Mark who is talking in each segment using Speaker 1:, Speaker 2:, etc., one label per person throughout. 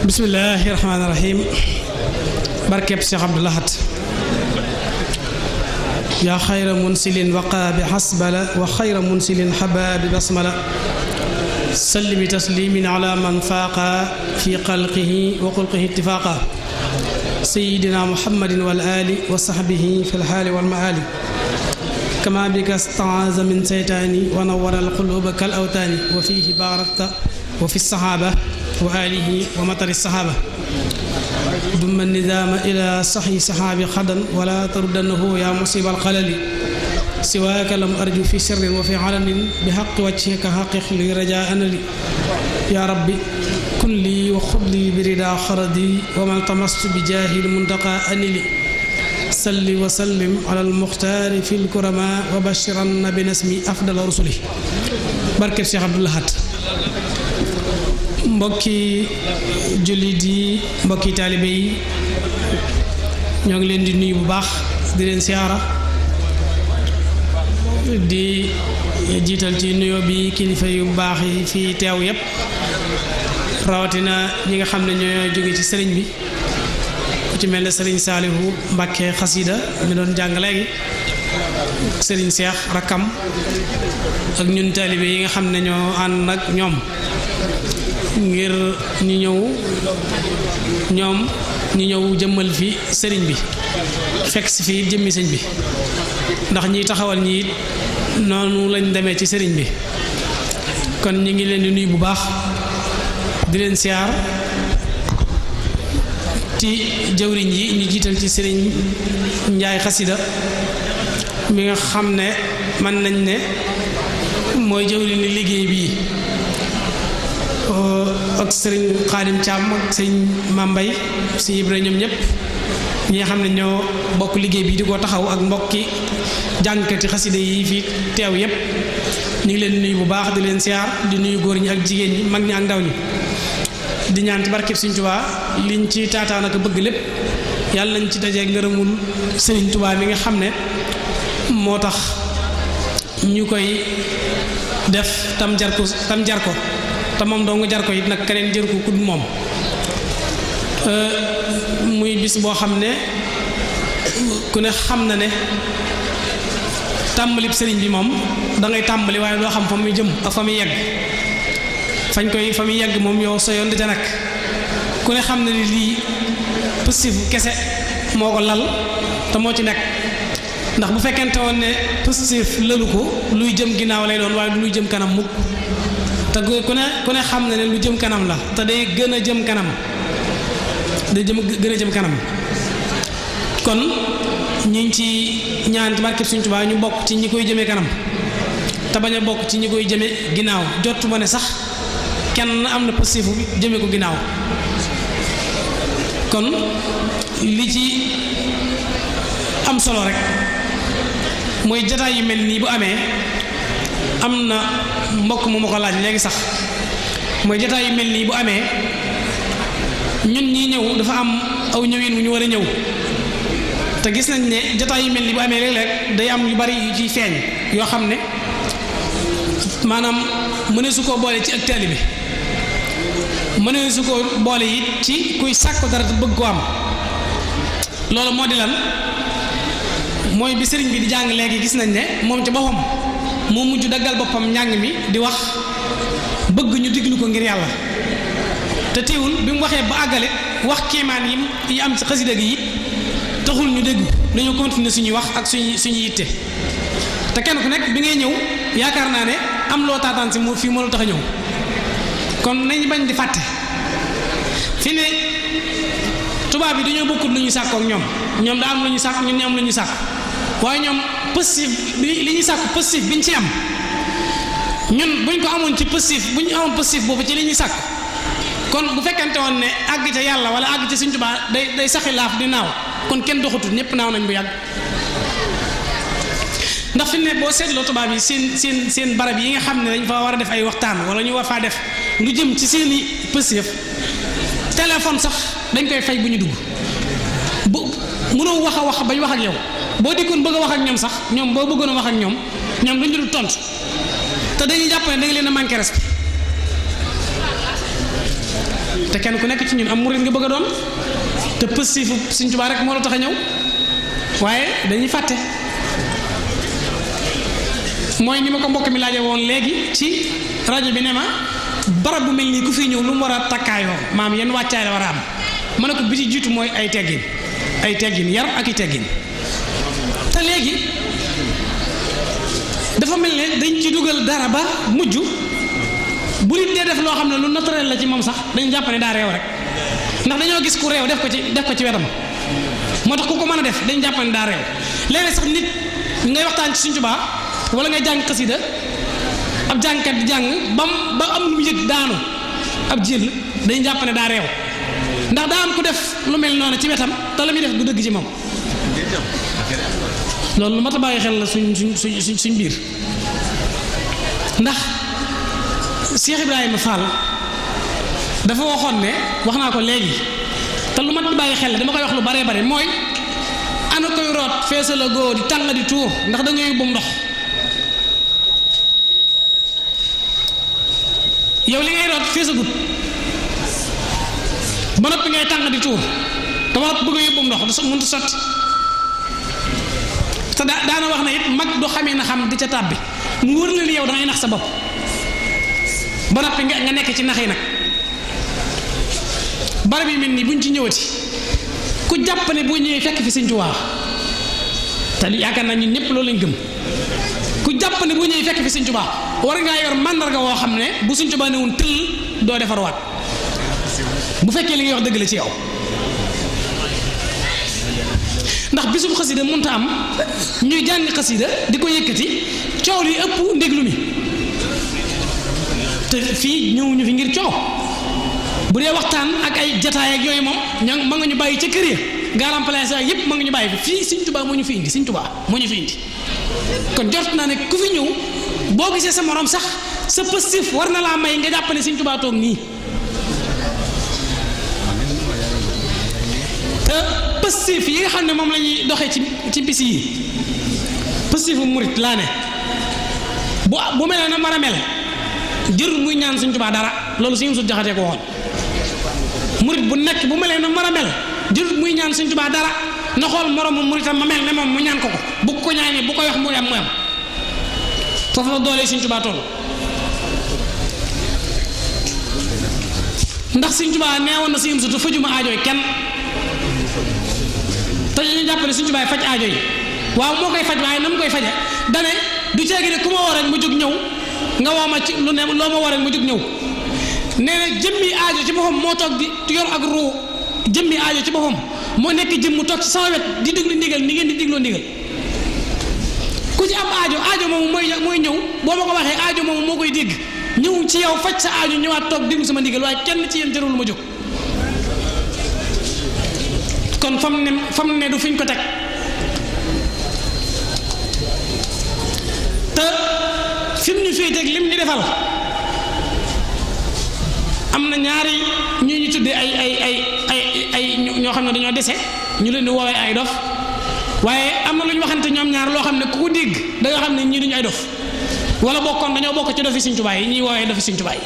Speaker 1: bismillahi rahmaani rahim barkeb Cheikh Abdou Lahad yaa xayra munsilin waqaa bi xasbala wa xayra munsilin xabaa bi basmala salli bi taslimin ala man faaqa fi xalqihi wa xulqihi ittifaaqa sayidina muhammadin wal ali wa saxbihi fi lxaali wal maali kama bika staaza min seytaani wa nawara alquluba kal awtaani wa fihi baarakta wa fi saxaaba wa alihi wa matari saxaaba dumma nidaama ila saxi saxaabi xadan wala taruddannahu yaa musiba alxalali siwaaka lam arju fi sirrin wa fi alanin bi xaqi wajhika xaqiq li rajaa anali yaa rabbi kun lii wa xud lii bi ridaa xaradi wa man tamastu bi jaahil muntaqa anili salli wa sallim ala almuxtaari fi lkurama wa bashiranna bi nasmi afdal rusuli barkeb Cheikh Abdou Lahad mbokki jullit yi mbokki taalibe yi ñoo ngi leen di nuyu bu baax di leen siyaara di jiital ci nuyoo bi kilifa yu baax yi fi teew yépp rawatina ñi nga xam ne ñoo jóge ci sëriñ bi ku ci mel ne sëriñ Saalihu Mbàkke xasida mi doon jàng léegi sëriñ Seex rakkam ak ñun taalibe yi nga xam ne ñoo ànd ak ñoom ngir ñu ñëw jëmmal fi sëriñ bi fekk si fii jëmmi sëñ bi ndax ñiy taxawal ñi it noonu lañ demee ci sëriñ bi kon ñi ngi leen di nuyu bu baax di leen siyaar ci jëwriñ yi ñu jiital ci sëriñ Njaay xasida mi nga xam ne mën nañ ne mooy jëwriñ ni liggéey bii ak sëriñ Xaadim Caam ak sëriñ Mambay sëriñ Ibra ñoom ñëpp ñi nga xam ne ñoo bokk liggéey bi di ko taxaw ak mbokki jàngkati xasida yi fi teew yëpp ñu ngi leen di nuyu bu baax di leen siyaar di nuyu góor ñi ak jigéen ñi mag ñi ak ndaw ñi di ñaan ci barkeb Sëriñ Tuubaa liñ ci taataan ak bëgg lépp yàlla nañ ci dajeeg ngërëmul Sëriñ Tuubaa mi nga xam ne moo tax ñu koy def tam jar ko te moom doo nga jar ko it nag keneen jër ko kudd moom muy bis boo xam ne ku ne xam na ne tàmbalib sëriñ bi moom da ngay tàmbali waaye doo xam fa muy jëm ak fa muy yegg fa muy yegg moom yow sa yoon di ca nag ku ne xam na ne lii positif kese moo ko lal te moo ci nekk ndax bu fekkente woon ne positif lalu ko luy jëm ginnaaw lay doon waaye du luy jëm kanam mukk te ku ne xam na ne lu jëm kanam la te day gën a jëm kanam kon ñu ngi ci ñaan ci barkeb Sëriñ Tuubaa ñu bokk ci ñi koy jëmee kanam te bañ a bokk ci ñi koy jëme ginnaaw jot ma ne sax kenn am na positif jëme ko ginnaaw kon li ci am solo rek mooy jataay yu mel nii bu amee am na mbokk mu ma ko laaj léegi sax mooy jataay yu mel nii bu amee ñun ñi ñëw dafa am aw ñëwin wu ñu war a ñëw te gis nañ ne jataay yu mel nii bu amee léeg-léeg day am yu bari yu ciy feeñ yoo xam ne maanaam mëne su koo boole ci ak taalibe bi mëne su koo boole it ci kuy sàkku dara te bëgg ko am loolu moo di lan mooy bi sëriñ bi di jàng léegi gis nañ ne moom ca boppam moo mujj daggal boppam njàng mi di wax bëgg ñu diglu ko ngir yàlla te teewul bi mu waxee ba àggale wax kéemaan yi am ci xasida gi it taxul ñu dégg dañoo continuer suñuy wax ak suñu yitte te kenn ku nekk bi ngay ñëw yaakaar naa ne am loo taataan si fii moo la tax a ñëw kon nañ bañ di fàtte fi ne tubaab bi dañoo bokkut lu ñuy sàkkook ñoom daa am lu ñu sàkk ñun ñu am lu ñu sàkk waaye ñoom positif li ñuy sàkk positif bi ñu ci am ñun buñ ko amoon ci positif bu ñu amoon positif boobu ci li ñuy sàkk kon bu fekkente woon ne àgg ca yàlla wala àgg ca Sëriñ Tuubaa day saxi laaf di naaw kon kenn doxatul ñëpp naaw nañ bu yàgg ndax fi ne boo seetloo tubaab yi seen barab yi nga xam ne dañ fa war a def ay waxtaan wala ñu war faa def lu jëm ci seeni positif téléphone sax dañ koy fay bu ñu dugg bu mënoo wax a wax bañ wax ak yow boo dikkoon bëgg a wax ak ñoom sax ñoom boo bëggoon a wax ak ñoom duñ la du tontu te dañuy jàpp ne da nga leen a manqué respect te kenn ku nekk ci ñun am murid nga bëgg a doon te pëssifu Sëñ Tuubaa rek moo la tax a ñëw waaye dañuy fàtte mooy ni ma ko mbokk mi laaje woon léegi ci rajo bi ne ma barab bu mel nii ku fi ñëw lu mu war a takkaayoo maam yenn wàccaay la war a am ma ne ko bi ci jiitu mooy ay teggin yar ak i teggin te léegi dafa mel ne dañ ci dugal dara ba mujj bu nit dee def loo xam ne lu naturel la ci moom sax dañu jàpp ne daa réew rek ndax dañoo gis ku réew def ko ci wetam moo tax ku ko mën a def dañu jàpp ne daa réew léeg-léeg sax nit ngay waxtaan ci Sëñ Tuubaa wala ngay jàng xasida ab jàngkat di jàng ba am lu mu yëg daanu ab jël dañu jàpp ne daa réew ndax daa am ku def lu mel noonu ci wetam te la muy def du dëgg ci moom loolu lu mat a bàyyi xel la suñ biir ndax Cheikh Ibrahima Fall dafa waxoon ne wax naa ko léegi te lu mat di bàyyi xel dama koy wax lu baree bare mooy ana koy root feesa la góor di tàng di tuur ndax da ngay yóbbu ndox yow li ngay root feesa gut ba noppi ngay tàng di tuur te ba noppi bëgg a yóbbu ndox mënut a sotti te daana wax na it mag du xamee na xam di ca tàbbi mu wër la ni yow dangay nax sa bopp ba noppi nga nekk ci nax yi nag barab yi mel nii buñ ci ñëwati ku jàpp ne boo ñëwee fekk fi Sëñ Tuubaa te yaakaar naa ñun ñëpp loolu lañ gëm ku jàpp ne boo ñëwee fekk fi Sëñ Tuubaa war ngaa yor màndarga woo xam ne bu Sëñ Tuubaa ne woon tëll doo defarwaat bu fekkee li ngay wax dëgg la ci yow ndax bisub xasida mënta am ñuy jàng xasida di ko yëkkati coow li ëpp ndéglu mi te fii ñëwuñu fi ngir coow bu dee waxtaan ak ay jataay ak yooyu moom ma nga ñu bàyyi ca kër ya garam place ak yëpp ma nga ñu bàyyi fii Sëñ Tuubaa moo ñu fi indi Sëñ Tuubaa moo ñu fi indi kon jot naa ne ku fi ñëw boo gisee sa morom sax sa positif war na laa may nga jàpp ne Sëñ Tuubaa toog nii te positif yi nga xam ne moom la ñuy doxee ci bis yi positifu murit laa ne bu mel na mar a mel jërul muy ñaan Sëñ Tuubaa dara loolu si sut jaxatee ko waxoon murit bu nekk bu melee na mar a mel jërul muy ñaan Sëñ Tuubaa dara na xool moromu muritam ma mel ne moom mu ñaan ko bu ko ñaanee bu koy wax muy am foofu la doolee Sëñ Tuubaa toll ndax Sëñ Tuubaa neewoon na si sut fajuma aajooy kenn te ñu jàpp ne Sëñ Tuubaa faj aajo yi waaw moo koy faj waaye na mu koy faje dane du ceegi ne ku ma woo rek mu jóg ñëw nga woo ma ci lu ne loo ma woo rek mu jóg ñëw nee na jëmmi aajo ci boppam moo toog di yor ak ruu jëmmi aajo ci boppam moo nekk jëm mu toog ci sama wet di déglu ndigal ni ngeen di dégloo ndigal ku ci am aajo moomu mooy ñëw boo ma ko waxee aajo moomu moo koy dégg ñëw ci yow faj sa aajo ñëwaat toog déglu sama ndigal waaye kenn ci yéen jarul ma jóg kon fam ne du fiñ ko teg te fim ñu fii teg lim ñu defal am na ñaari ñu tuddee ay ñoo xam ne dañoo dese ñu leen di woowee ay dof waaye am na lu ñu waxante ñoom ñaar loo xam ne ku ko dégg da nga xam ne ñii duñu ay dof wala bokkoon dañoo bokk ci dofi Sëñ Tuubaa yi ñuy woowee dofi Sëñ Tuubaa yi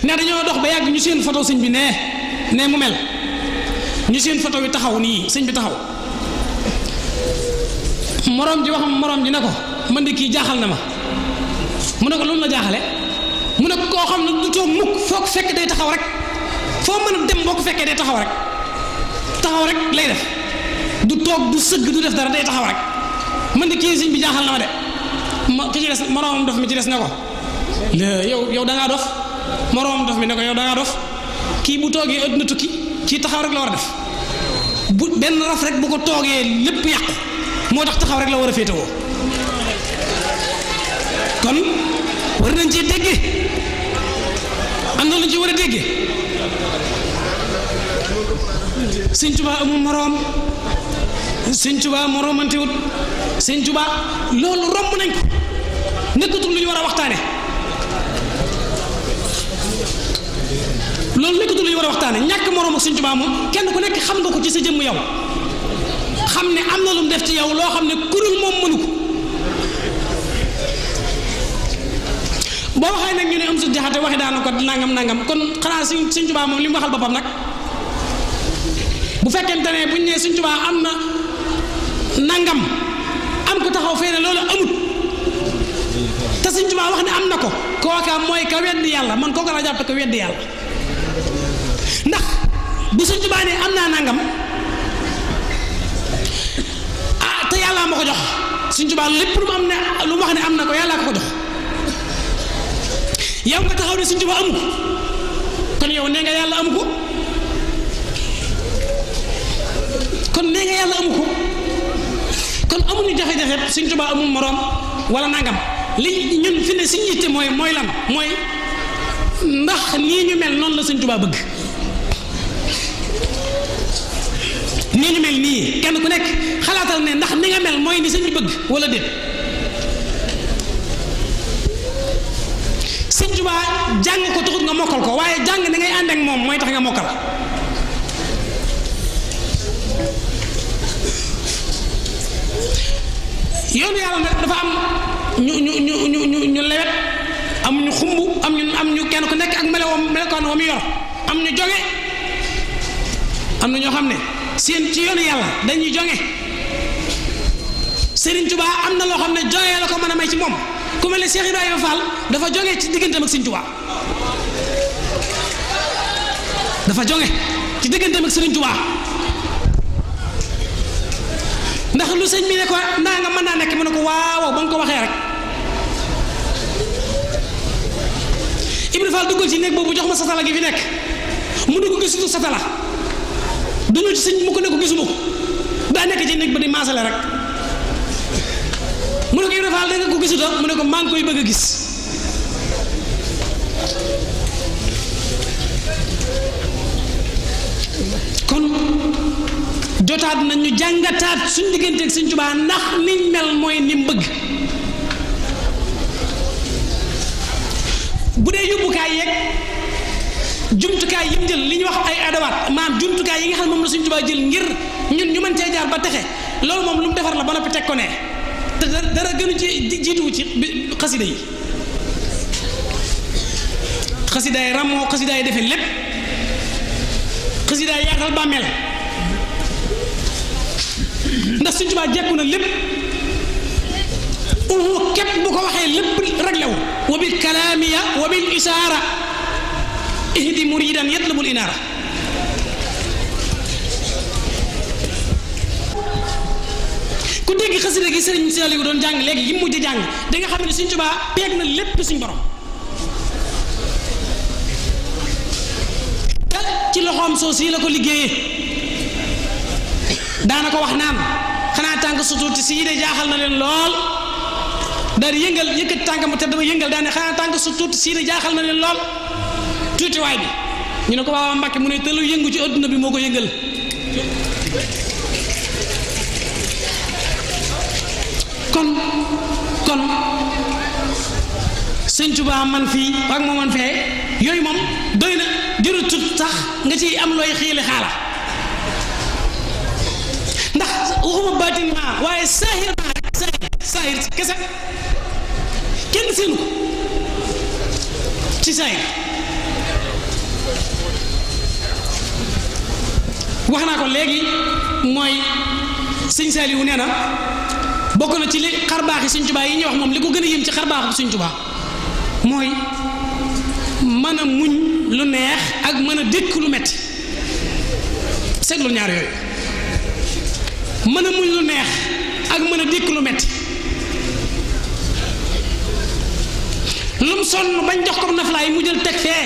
Speaker 1: ne dañoo dox ba yàgg ñu seen photo sëñ bi nee mu mel ñu seen photo bi taxaw nii sëñ bi taxaw moroom ji ne ko man de kii jaaxal na ma mu ne ko lu mu la jaaxale mu ne koo xam ne du toog mukk foo ko fekk day taxaw rek foo mën a dem boo ko fekkee day taxaw rek lay def du toog du sëgg du def dara day taxaw rek man de kii sëñ bi jaaxal na ma de ki ci des moroomam dof mi ci des ne ko yow da ngaa dof moroomam dof mi ne ko yow da ngaa dof kii bu toogee adduna tukki kii taxaw rek la war a def bu benn raf rek bu ko toogee lépp yàqu moo tax taxaw rek la war a féetewoo kon war nañ cee déggee am na lu ñu ci war a déggee Sëñ Tuubaa amul moroom Sëñ Tuubaa moroomantewut Sëñ Tuubaa loolu romb nañ ko nekkatul lu ñu war a waxtaane ñàkk moroom ak Sëñ Tuubaa moom kenn ku nekk xam nga ko ci sa jëmm yow xam ne am na lu mu def ci yow loo xam ne kurul moom mënu ko boo waxee nag ñu ne am su jaxate waxi daana ko nangam kon xanaa Sëñ Tuubaa moom li mu waxal boppam nag bu fekkente ne buñ ne Sëñ Tuubaa am na nangam am ko taxaw fee ne loolu amut te Sëñ Tuubaa wax ne am na ko kooka mooy ka weddi yàlla man kooka la jàppe ko weddi yàlla ndax bu Sëñ Tuubaa ne am naa nangam te yàlla ma ko jox Sëñ Tuubaa lépp lu mu am ne lu mu wax ne am na ko yàlla ko jox yow nga taxaw ne Sëñ Tuubaa amu ko kon yow nee nga yàlla amu ko kon nee nga yàlla amu ko kon amuñu jafe-jafe Sëñ Tuubaa amul moroom wala nangam li ñun fi ne suñu yitte mooy lan mooy ndax nii ñu mel noonu la Sëñ Tuubaa bëgg nii ñu mel nii kenn ku nekk xalaatal ne ndax ni nga mel mooy ni sëñ bi bëgg wala déet Sëñ Tuubaa jàng ko taxut nga mokkal ko waaye jàng ni ngay ànd ak moom mooy tax nga mokkal yoonu yàlla nag dafa am ñu lewet am ñu xumb am ñu kenn ku nekk ak melokaan wa mu yor am ñu jonge am na ñoo xam ne seen ci yoonu yàlla dañuy jonge Sëriñ Tuubaa am na loo xam ne jonge la ko mën a may ci moom ku mel ne Cheikh Ibrahima Fall dafa jonge ci digganteem ak Sëriñ Tuubaa dafa jonge ci digganteem ak Sëriñ Tuubaa ndax lu sëñ bi ne ko ndaa nga mën naa nekk mu ne ko waaw ba nga ko waxee rek Ibrahima Fall duggal ci néeg boobu jox ma satala gi fi nekk mu dugg gisutu satala duñu ci sëñ mu ko ne ko gisuma ko daa nekk ci néeg ba di maasale rek mu ne ko Ibrahima Fall da nga ko gisuta mu ne ko maa ngi koy bëgg a gis kon jotaat na ñu jàngataat suñ diggante ak Sëñ Tuubaa ndax niñ mel mooy ni mu bëgg bu dee yóbbukaay yeeg jumtukaay yi mu jël li ñuy wax ay adawaat maanaam jumtukaay yi nga xam ne moom la Sëñ Tuubaa jël ngir ñun ñu mën cee jaar ba texe loolu moom lu mu defar la ba noppi teg ko ne te dara gënu ci jiituwu ci xasida yi xasida yi ramoo xasida yi defee lépp xasida yi yaatal bàmmeel ndax Sëñ Tuubaa jekku na lépp képp bu ko waxee lépp réglé wu wa bil kalaamiya wa bil isaara ihdi muridan yatlubul inaara ku dégg xasida gi Sëriñ Saliou doon jàng léegi yi mujj jàng da nga xam ne Sëñ Tuubaa peeg na lépp suñ borom te ci loxoom soo sii la ko liggéeyee daana ko wax naan xanaa tànk su tuuti sii de jaaxal na leen lool daal di yëkkati tànkam te dama yëngal daane xanaa tànk su tuuti sii de jaaxal na leen lool tuutiwaay bi ñu ne ko waaw Mbàkke mu ne te lu yëngu ci adduna bi moo ko yëngal kon Sëñ Tuubaa man fii ak moo man fee yooyu moom doy na jërë tut sax nga ciy am looy xiili xaala ndax waxuma baatin maa waaye saahir maa rek saahir kese kenn seenu ko ci saahir wax naa ko léegi mooy Sëñ Saaliwu nee na bokk na ci li xarbaaxi Sëñ Tuubaa yi ñuy wax moom li ko gën a yëm ci xarbaaxu Sëñ Tuubaa mooy mën a muñ lu neex ak mën a dékk lu metti seetlu ñaar yooyu mën a muñ lu neex ak mën a dékk lu metti lum sonn bañ jox ko naflaay mu jël teg fee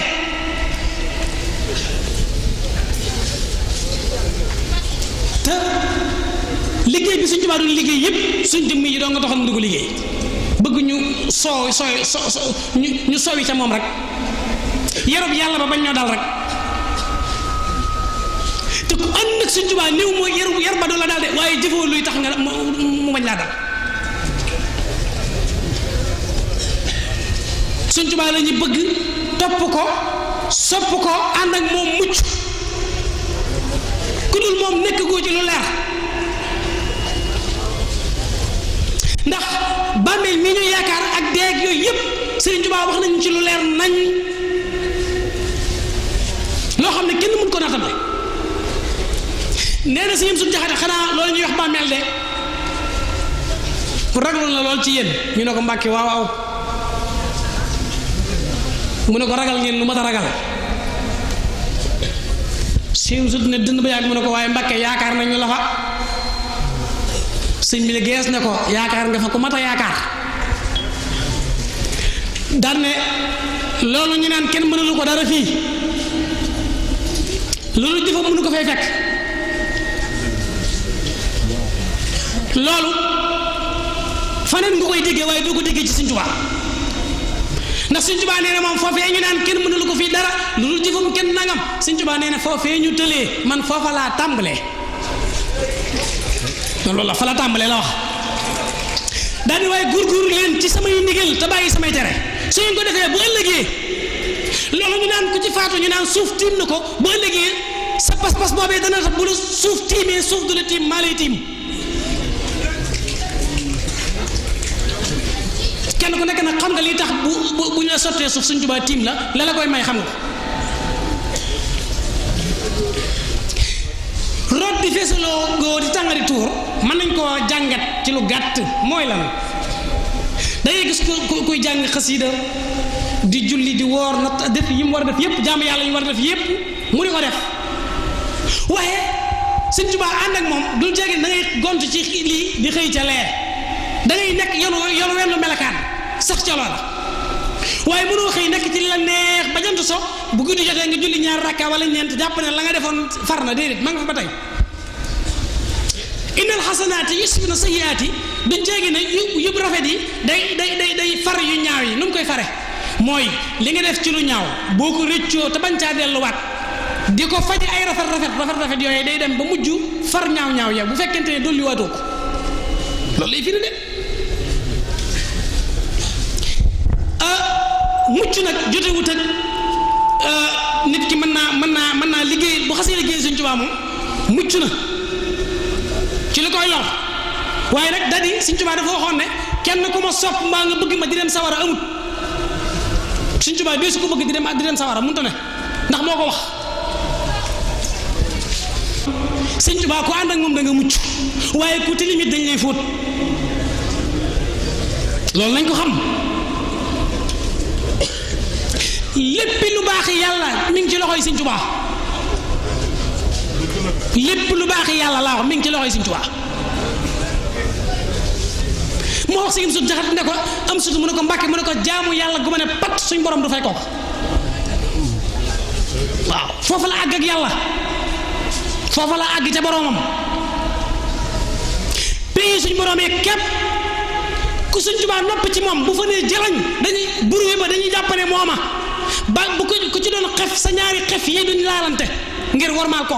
Speaker 1: te liggéey bi Sëñ Tuubaa doon liggéey yépp suñ jëmm yi doo nga taxoon mu di ko liggéey bëgg ñu ñu soowi ca moom rek yarub yàlla ba bañ ñoo dal rek te ku ànd ak Sëñ Tuubaa néew mooy yar ba du la daal de waaye jëfoo luy tax nga mu bañ laa dal Sëñ Tuubaa la ñu bëgg topp ko sopp ko ànd ak moom mucc ku dul moom nekk goo ci lu leer bàmmeel mi ñu yaakaar ak deeg yooyu yëpp Sëriñ Tuubaa wax nañ ci lu leer nañ loo xam ne kenn mën ko naatable nee na si ñim suñ jaxate xanaa loolu ñuy wax bàmmeel de ragal la lool ci yéen ñu ne ko Mbàkke waaw waaw mu ne ko ragal ngeen lu mat a ragal sëñ sut ne dënd ba yàgg mu ne ko waaye Mbàkke yaakaar nañu la fa sëñ bi ne gees ne ko yaakaar nga fa ko mat a yaakaar daan ne loolu ñu naan kenn mënalu ko dara fii loolu jëfa mënu ko fay fekk loolu faneen nga koy déggee waaye doo ko déggee ci Sëñ Tuubaa ndax Sëñ Tuubaa nee na moom foofee ñu naan kenn mënalu ko fii dara loolu jëfam kenn nangam Sëñ Tuubaa nee na foofee ñu tëlee man foofa laa tàmbalee loolu la fa la tàmbalee la wax daal di waaye góorgóorlu leen ci samay ndigal te bàyyi samay tere su ngeen ko defee bu ëllëgee loolu ñu naan ku ci faatu ñu naan suuf tiim na ko bu ëllëgee sa pas-pas boobee dana tax bu la suuf tiimee suuf du la tiim maa lay tiim kenn ku nekk nag xam nga li tax bu ñu la sottee suuf Sëñ Tuubaa tiim la la koy may xam nga root di feesaloo góor di tàngari tuur mën nañ koo jàngat ci lu gàtt mooy lan dangay gis kuy jàng xasiida di julli di woor na def yi mu war a def yépp jaamu yàlla yi mu war a def yépp mu di ko def waaye Sëñ Tuubaa ànd ak moom dul jege da ngay gont ci lii di xëy ca lee da ngay nekk yoonu wenn melakaan sax ca loola waaye mënoo xëy nekk ci la neex ba jant so bu guddi jotee nga julli ñaar rakka wala ñeent jàpp ne la nga defoon far na déedéet ma nga fa ba tey innal xasanaati yusbina sayyiaati du jéggi ne yu rafet yi day far yu ñaaw yi nu mu koy fare mooy li nga def ci lu ñaaw boo ko rëccoo te bañ caa delluwaat di ko faj ay rafet yooyu day dem ba mujj far ñaaw ya bu fekkente ne dolli waatoo ko loolu lay firi de mucc nag jotewut ak nit ki mën naa liggéey bu xasee liggéey Sëñ Tuubaa moom mucc na ci li koy lor waaye nag da di Sëñ Tuubaa dafa waxoon ne kenn ku ma sopp mbaa nga bëgg ma di dem sawara amut Sëñ Tuubaa dee su ko bëgg di dem sawara mënta ne ndax moo ko wax Sëñ Tuubaa ku ànd ak moom da nga mucc waaye ku tilimit dañ lay fóot loolu nañ ko xam lépp lu baax yàlla mi ngi ci loxoy Sëñ Tuubaa lépp lu baax yàlla laa wax mi ngi ci loxoy Sëñ Tuubaa moo wax si sut jaxat ne ko am sutu mu ne ko Mbàkke mu ne ko jaamu yàlla gu ma ne pat suñ borom du fay kooku waaw foofu la àgg ak yàlla foofu la àgg ca boromam pays suñ boromee képp ku Sëñ Tuubaa nopp ci moom bu fa nee jëlañ dañuy buruwe ba dañuy jàppane mooma ba bu ko ku ci doon xef sa ñaari xef yi duñ laalante ngir warmaal ko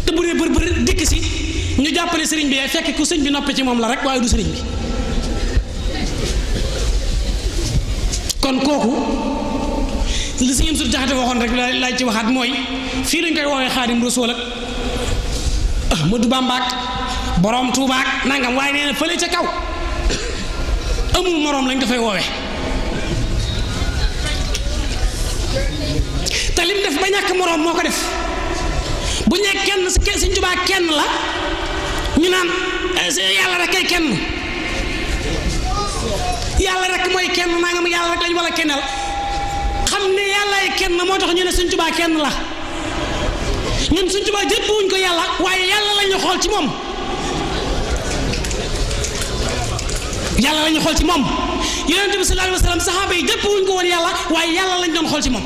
Speaker 1: te bu dee bër dikk si ñu jàppale sëriñ bi fekk ku sëñ bi noppe ci moom la rek waaye du sëriñ bi kon kooku li si Sëñ Jaxate waxoon rek laaj ci waxaat mooy fii lañ koy woowee Xaadim Rasuul ak Ahmadu Bamba ak Borom Tuuba ak nangam waaye nee na fële ca kaw amul moroom lañ dafay woowee te lim def ba ñàkk moroom moo ko def bu ñu nee kenn Sëñ Tuubaa kenn la ñu naan yàlla rek kay kenn yàlla rek mooy kenn nangam yàlla rek lañ wala kennal xam ne yàllaay kenn moo tax ñu ne Sëñ Tuubaa kenn la ñun Sëñ Tuubaa jëpp wuñ ko yàlla waaye yàlla la ñu xool ci moom yàlla la ñu xool ci moom Yonent bi sallallahu alayhi wa sallam saxaaba yi jëpp wuñ ko woon yàlla waaye yàlla lañ doon xool ci moom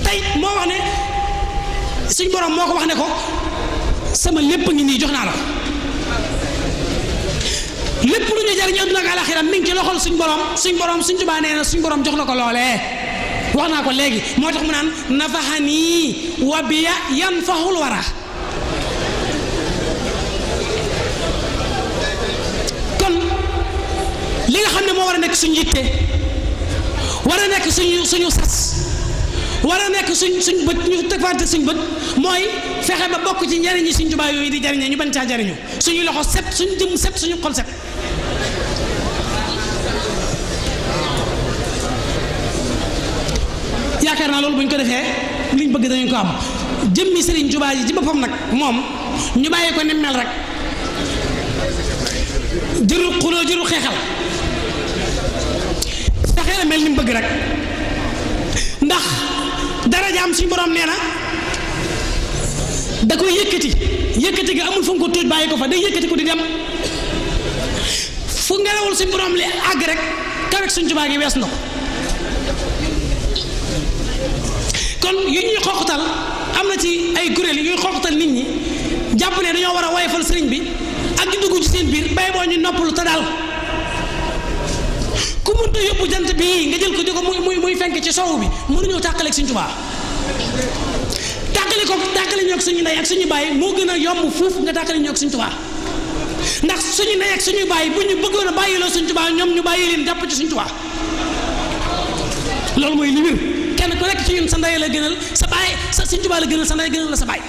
Speaker 1: tey moo wax ne suñ borom moo ko wax ne ko sama lépp ngi nii jox naa la ko lépp lu ñu jariñ àdduna ak àlaxira mi ngi ci loxol suñ borom Sëñ Tuubaa nee na suñ borom jox na ko loolee wax naa ko léegi moo tax mu naan nafaxanii wa biya yanfaxul wara kon li nga xam ne moo war a nekk suñu yitte war a nekk suñu sas war a nekk suñ bët ñu tëfante suñ bët mooy fexe ba bokk ci njariñi Sëñ Tuubaa yooyu di jariñee ñu bañ caa jariñu suñu loxo set suñu jëm set suñu xol set. yaakaar naa loolu bu ñu ko defee liñ bëgg dañu ko am jëmmi Sëriñ Tuubaa ji ci boppam nag moom ñu bàyyee ko ni mel rek jërul xuloo jërul xeexal fexe la mel ni mu bëgg rek ndax darajaam suñu borom nee na da koy yëkkati gi amul fu nga ko tuut bàyyi ko fa day yëkkati ko di dem fu ngelawul suñu borom li àgg rek kawe Sëñ Tuubaa gi wees na ko kon yu ñuy xooxatal am na ci ay kuréel yu ñuy xooxatal nit ñi jàpp ne dañoo war a woyofal sëriñ bi ak di dugg ci seen biir bay boo ñu noppalu te daal ku mënta yóbbu jant bii nga jël ko di ko muy fenk ci sowu bi mënuñoo tàqaleeg Sëñ Tuubaa tàqale ñoo ak suñu ndey ak suñu baay moo gën a yomb fuuf nga tàqale ñoo ak Sëñ Tuubaa ndax suñu ndey ak suñu baay bu ñu bëggoon a bàyyiloo Sëñ Tuubaa ñoom ñu bàyyi leen jàpp ci Sëñ Tuubaa loolu mooy li wér kenn ku nekk ci ñun sa ndey la gënal sa baay sa Sëñ Tuubaa la gënal sa ndey gënal la sa baay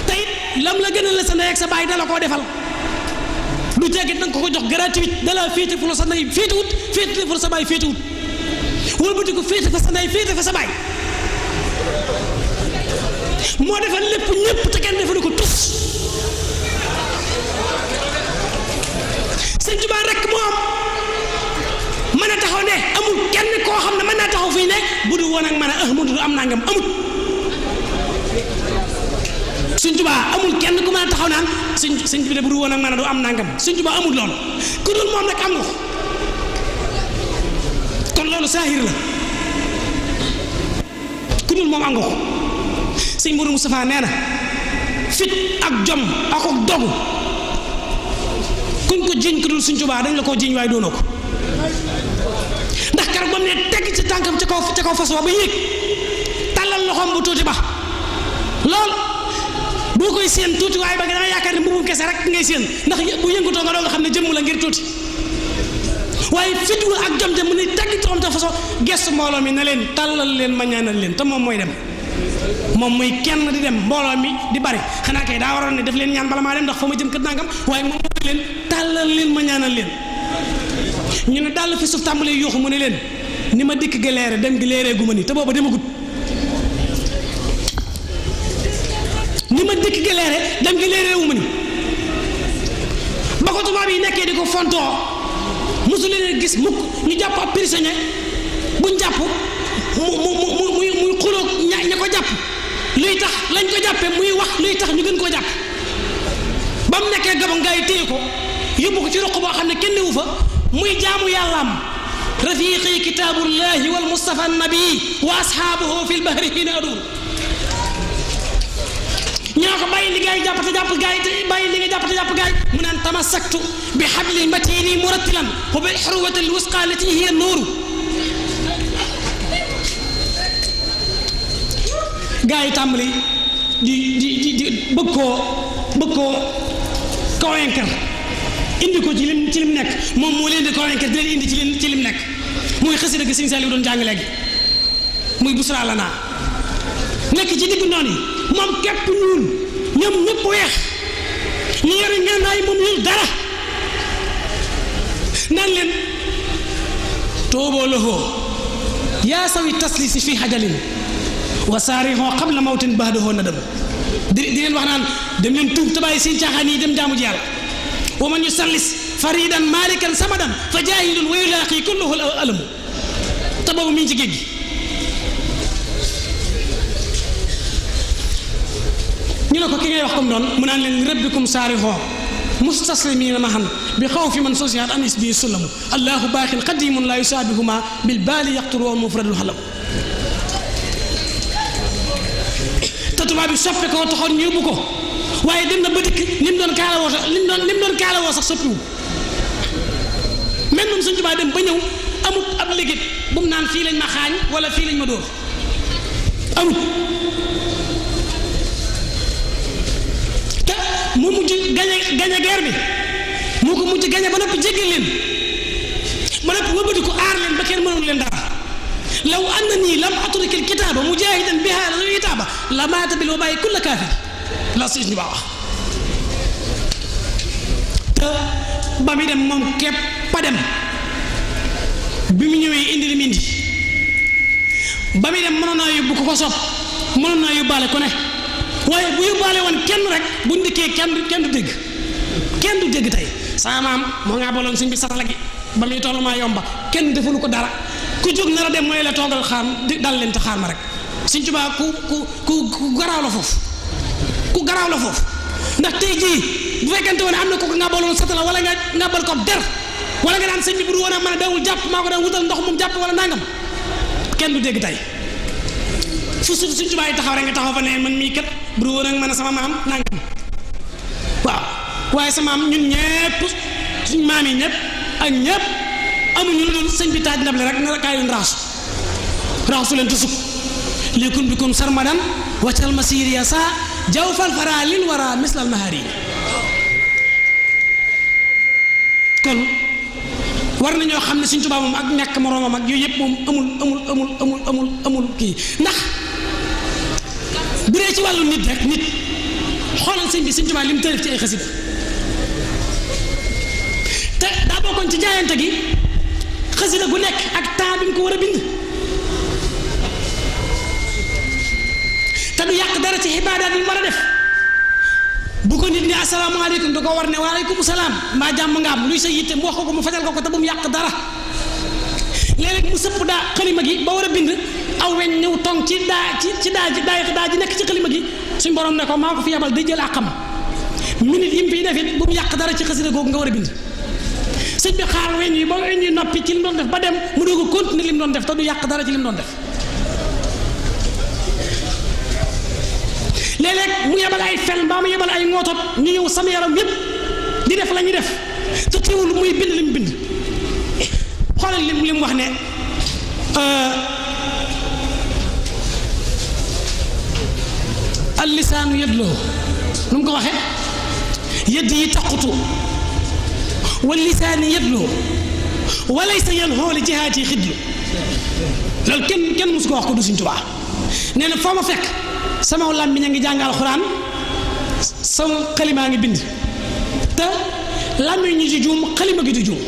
Speaker 1: te it lam la gënal la sa ndey ak sa baay dala koo defal du teggit danga ko jox gratuite dala féete fu la sa ndey féetewut féete fu la sa baay féetewut wëlbati ko féete fa sa ndey féete fa sa baay moo defal lépp ñëpp te kenn defalu ko tus Sëñ Tuubaa rek moo am mën a taxaw ne amul kenn koo xam ne mën naa taxaw fii ne bu du woon ak mën a Ahmadu du am nangam amul Sëñ Tuubaa amul kenn ku mën a taxaw naan sëñ bi de bu du woon ak mën a du am nangam Sëñ Tuubaa amul loolu ku dul moom nag am nga ko kon loolu saahir la ku dul moom am nga ko Sëñ Moodu Mustafaa nee na fit ak jom ak dogu kuñ ko jiñ ku dul Sëñ Tuubaa dañ la koo jiñ waaye doonoo ko ndax keroog ba mu ne tegg ci tànkam ca kaw fas wa ba yéeg tàllal loxoom bu tuuti ba lool boo koy séen tuuti waaye ba nga danga yaakaar ne mbubum kese rek ngay séen ndax bu yëngutoo nga doog a xam ne jëmm la ngir tuuti waaye fit wa ak jom jëm mu ne tegg ci xam ca fas wa gestu mbooloo mi ne leen tàllal leen ma ñaanal leen te moom mooy dem moom muy kenn di dem mbooloo mi di bari xanaa kay daa waroon ne def leen ñaan bala maa dem ndax fa ma jëm kat nangam waaye moom mooy leen tàllal leen ma ñaanal leen ñu ne dàll fi suuf tàmbalee yuuxu mu ne leen ni ma dikk gi leere dem gi leeree gu ma ni te booba demagut ni ma dikk gi leere dem gi leeree wu ma ni ba ko tubaab yi nekkee di ko fontoo mosu leen gis mukk ñu jàpp ab prisonnier buñ jàpp muy xuloog ña ko jàpp luy tax lañ ko jàppee muy wax luy tax ñu gën koo jàpp ba mu nekkee Gabon gaa yi téye ko yóbbu ko ci roq boo xam ne kenn newu fa muy jaamu yàllaam rafiqi kitaabullahi wal mustafa nabi wa ashaabuhu fil bahri hiina aduur ñoo ko bàyyi li gaa yi jàpp te jàpp gaa yi te bàyyi li nga jàpp te jàpp gaa yi mu naan tamassaktu bi hablil matini murattilan wa bil hurwati al wusqa allati hiya nuuru gaa yi tàmbali di bëgg koo convaincre indi ko ci lim nekk moom moo leen di convaincre di leen indi ci lim nekk muy xasida gi Sëñ Saaliw doon jàng léegi muy busra la naa nekk ci diggu noonu yi moom képp ñuul ñoom ñëpp weex ñu yore ngànnaay moom ñuul dara naan leen tooboo lahoo yaa sawi taslisi fi xajalin wa saarixoo qabla mawtin bahdahoo nadam di leen wax naan dem leen tuub te bàyyi seen caaxaan yi dem jaamu ji yàlla wa man yusallis faridan malikan samadan fa jaahilun wa yulaaqi kulluhu alamu te boobu mi ngi ci géej gi ñu ne ko ki ngay wax comme noonu mu naan leen rabbikum saarixoo mustaslimina mahan bi xawfi man sosiat an isbi sulamu allahu baaxin qadimun la yusaabihuma bil baali yaqturu wa mufradul xalam te tubaab bi soppe ko taxoon ñu yóbbu ko waaye dem na ba dikk ni mu doon kaalawoo sax ni mu doon kaalawoo sax soppiwu même moom Sëñ Tuubaa dem ba ñëw amut ab liggéey bu mu naan fii lañ ma xaañ wala fii lañ ma dóor amut te mu mujj gañe guerre bi moo ko mujj gañe ba noppi jéggal leen ba noppi wëlbati ko aar leen ba kenn mënul leen dara law annani lam atrik alkitaba mujahidan biha la itaba la maata bil wabaay kulla kaafir la Sëñ Tuubaa wax te ba muy dem moom képp pa dem bi mu ñëwee indi li mu indi ba muy dem mënoon naa yóbbu ko sopp mënoon naa yóbbaale ku ne waaye bu yóbbaale woon kenn rek bu ndikkee kenn du dégg tey sama maam moo ngaa boloon sëñ bi satala gi ba muy tollu maa yomba kenn defalu ko dara ku jóg nar a dem mooy la toogal xaar dal leen te xaar ma rek Sëñ Tuubaa ku garaaw la foofu ku garaaw la foofu ndax tey jii bu fekkente woon am na ko nga boloon satala wala nga ngàbbal ko der wala nga daan sëñ bi bu du woon a mën a dawul jàpp maa ko daan wutal ndox moom jàpp wala nangam kenn du dégg tey fu Sëñ Tuubaa yi taxaw rek nga taxaw fa ne man mii kat bu du woon a mën a sama maam nangam waaw waaye sama maam ñun ñëpp suñ maam yi ñëpp ak ñëpp amuñu lu dul sëñ bi taaj ndable rek na kaay leen raasu leen te sukk léekun bi kun sarmadan waccal ma siiriya sa jaw fal fara lil wara mislal mahari kon war nañoo xam ne Sëñ Tuubaa moom ak ñàkk moroomam ak yooyu yëpp moom amul kii ndax bu dee ci wàllu nit rek nit xoolal sëñ bi Sëñ Tuubaa li mu tërif ci ay xasida te daa bokkoon ci jaayante gi xasida gu nekk ak temps bi mu ko war a bind te du yàq dara ci xibaadaat yi mu war a def bu ko nit ni asalaamaaleykum da ko war ne waaleykum salaam mbaa jàmm nga am luy sa yitte mu wax ko mu fajal ko te bu mu yàq dara léeg-léeg mu sëpp daa xalima gi ba war a bind aw weñ ñëw tong ci daa ji nekk ci xalima gi suñ borom ne ko maa ko fi yabal day jël àqam minute yi mu fiy def it bu mu yàq dara ci xasida googu nga war a bind sëñ bi xaar weñ yi ba weñ yi noppi ci li mu doon def ba dem mu doog a continuer li mu doon def te du yàq dara ci li mu doon def léeg-léeg mu yebal ay fel mbaa mu yebal ay ngootot ñu ñëw sama yaram yépp di def la ñuy def te teewul muy bind li mu bind xoolal li mu wax ne al lisaanu yëdloo nu mu ko waxee yëdd yi taqutu wal lisaani yëdloo walaysa yan xooli jihaati xidlu loolu kenn musu ko wax ko du Sëñ Tuubaa nee na foo ma fekk sama làmmiñ a ngi jàng alxuraan sama xalimaa ngi bind te làmmiñ ñi di juum xalima gi di juum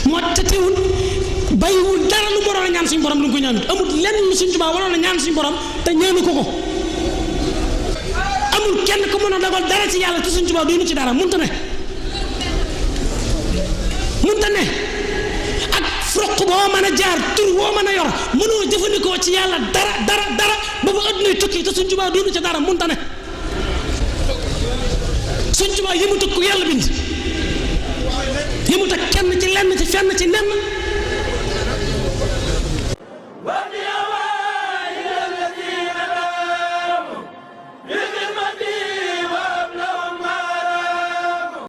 Speaker 1: moo te teewul bàyyiwul dara lu waroon a ñaan suñu borom lu ko ñaanut amul lenn lu Sëñ Tuubaa waroon a ñaan suñu borom te ñaanu ko amul kenn ku mën a dogal dara ci yàlla te Sëñ Tuubaa doonu ci dara munta ne ak froq boo mën a jaar tur woo mën a yor mënoo jëfandikoo ci yàlla dara ba ba addunay tukki te Sëñ Tuubaa doonu ci dara munta ne Sëñ Tuubaa yëmut ak ku yàlla bind yëmut ak kenn ci lenn ci fenn ci nenn